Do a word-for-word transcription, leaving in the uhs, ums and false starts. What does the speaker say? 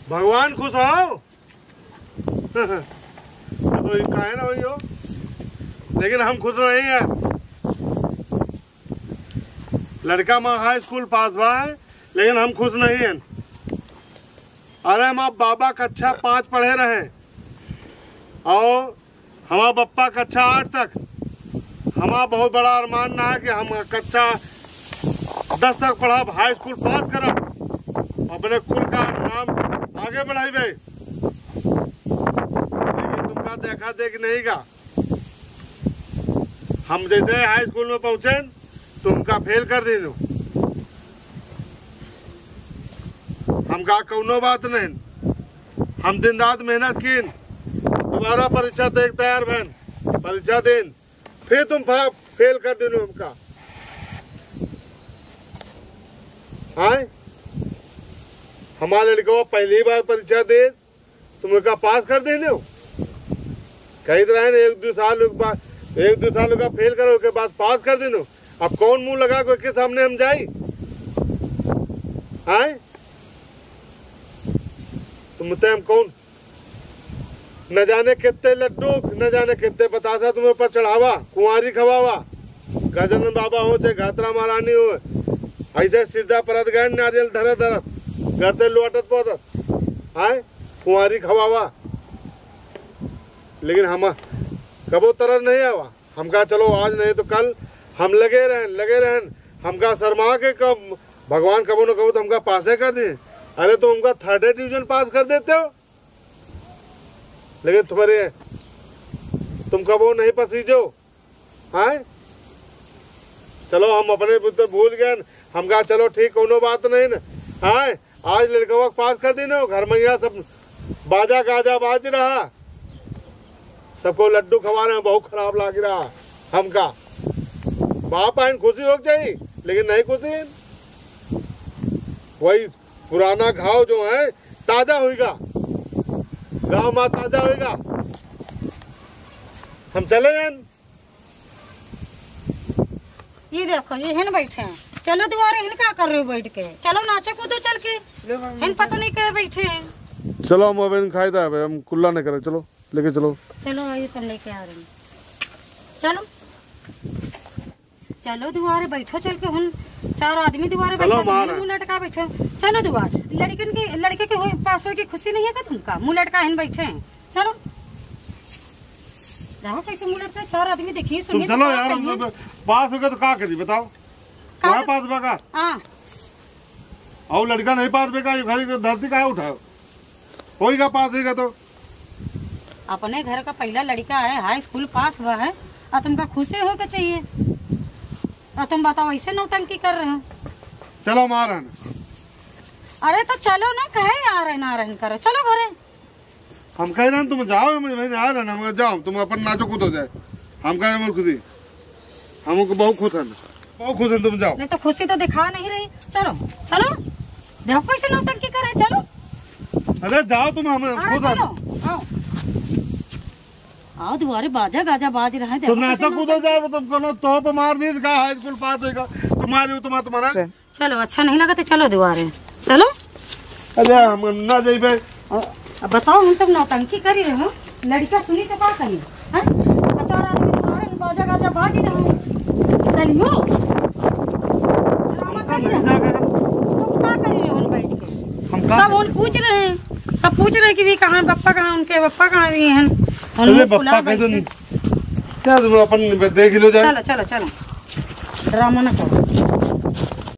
भगवान खुश हो। तो ये काहे ना होई हो? लेकिन हम खुश नहीं हैं। लड़का माँ हाई स्कूल पास बा है, लेकिन हम खुश नहीं हैं। अरे हमार बाबा कक्षा पाँच पढ़े रहे और हमार बप्पा कक्षा आठ तक। हमार बहुत बड़ा अरमान ना है कि हम कक्षा दस तक पढ़ब, हाई स्कूल पास करब, अपने कुल का नाम आगे बढ़ाइबे। लेकिन तुमका देखा देख नहीं का, हम जैसे हाई स्कूल में पहुँचे, तुमका फेल कर दीनु। हमका कौनो बात नहीं, हम दिन रात मेहनत कीन, दोबारा परीक्षा दे के तैयार भन, परीक्षा दिन, फिर तुम फा-, फेल कर दीनु हमका। आए, हमार लड़कवा पहली बार परीक्षा दे, तुम ओका पास कर देने हो। कही तो रहे ना, एक दो साल के बाद, एक दो साल का फेल करो, ओके बाद पास कर देने हो। अब कौन मुंह लगा के ओके सामने हम जाई? आए, तुम ते हम कौन, न जाने कितने लड्डू, न जाने कितने बतासा तुम्हें ऊपर चढ़ावा, कुंवारी खवावा। गजानन बाबा हो चाहे घातरा महारानी हो, ऐसे सीधा परत गए, नारियल धरत धरत, गरते लोटत पोतत, आए, कुंवारी खवावा। लेकिन हम कबो तरस नहीं आवा। हम कहा, "चलो, आज नहीं तो कल हम लगे रहन, लगे रहन।" हम कहा, "शर्मा के कब, भगवान कबो न कबो तो हमका पासे कर दे।" अरे, तुम हमका थर्ड डिवीजन पास कर देते हो, लेकिन तुम्हारे, तुम कबो नहीं पसीजो। हैं? चलो, हम अपने बुद्धि भूल गए। हम कहा, "चलो ठीक, कोनो बात नहीं न।" हैं? आज लड़कवा के पास कर दीनो, घर में यहाँ सब बाजा गाजा बाज रहा, सबको लड्डू खवा रहे हैं, बहुत खराब लाग रहा हमका। बाप आइन खुशी हो जाई, लेकिन नहीं खुशी। वही पुराना घाव जो है, ताजा होइगा, गाँव मा ताजा होइगा। हम चले जान। ये देखो, ये हिन बैठे हैं। चलो दुआरे, हिन का कर रहे हो बैठ के? चलो नाचो कूदो चल के। हिन पता नहीं कहे बैठे हैं। चलो हम अब इन खाए था, हम कुल्ला नहीं करे। चलो लेके चलो। चलो ये सब लेके आ रहे हैं। चलो, चलो दुआरे बैठो चल के। हुन चार आदमी दुआरे चलो बैठा, बाहर। मुंह लटका बैठे। चलो दुआर, लड़कन के, लड़के के होए, पास होए की खुशी नहीं है का तुमका? मुंह लटका हिन बैठे हैं। चलो। रहो कैसे मुंह लटका, चार आदमी देखिए, तुम सुनिए तो चलो का यार, कहिए? हम पास हो गए तो का करी बताओ? का तुम्हारे तो पास बा का? हाँ। और लड़का नहीं पास बे का, ये घर की धरती काहे उठाओ? होइगा पास, होइगा तो। अपने घर का पहला लड़का है, हाई स्कूल पास हुआ है, और तुमका खुशी होए के चाहिए। और तुम बताओ, ऐसे नौटंकी कर रहे हो। चलो, हम आ रहे हैं। अरे तो चलो ना, कहे आ रहे ना, आ रहे करो, चलो घरे। हम कह रहे हैं, तुम जाओ, हम भाई आ रहे हैं, हम जाओ, तुम अपन नाचो कूदो जाए, हम कहे हमारी खुशी, हमको बहुत खुश है, बहुत खुश है, तुम जाओ। नहीं तो खुशी तो दिखा नहीं रही। चलो, चलो, देखो कैसे नौटंकी करे, चलो। अरे जाओ तुम, हम हाँ, खुश है। चलो, आओ। आओ दुआरे, बाजा गाजा बाज रहा है, तो देखो कैसे नाचो कूदो नौटंकी। जाओ, तुम कोनो तोप मार दी का, हाई स्कूल पास होइगा, तुम्हारी हो, तुम्हारा, तुम्हारा। चलो, अच्छा नहीं लगा तो चलो दुआरे, चलो। अरे हम ना जइबे। अब बताओ, हम तब नौटंकी करी रहे हो, लड़का सुनी तो का कही? हैं? चार आदमी दुआरे बाजा गाजा बाजी रहे हो। चलियो। ड्रामा करी रहे हो। तो का करी रहे हो बैठ के? हम का सब उन पूछ रहे हैं, सब पूछ रहे हैं कि भी कहाँ, पप्पा कहाँ, उनके पप्पा कहाँ भी हैं? अरे उन्हें पप्पा बुला कैसे बैठे। नहीं? क्या तुम अपन देख लो जाए। चलो, चलो, चलो। ड्रामा ना करो।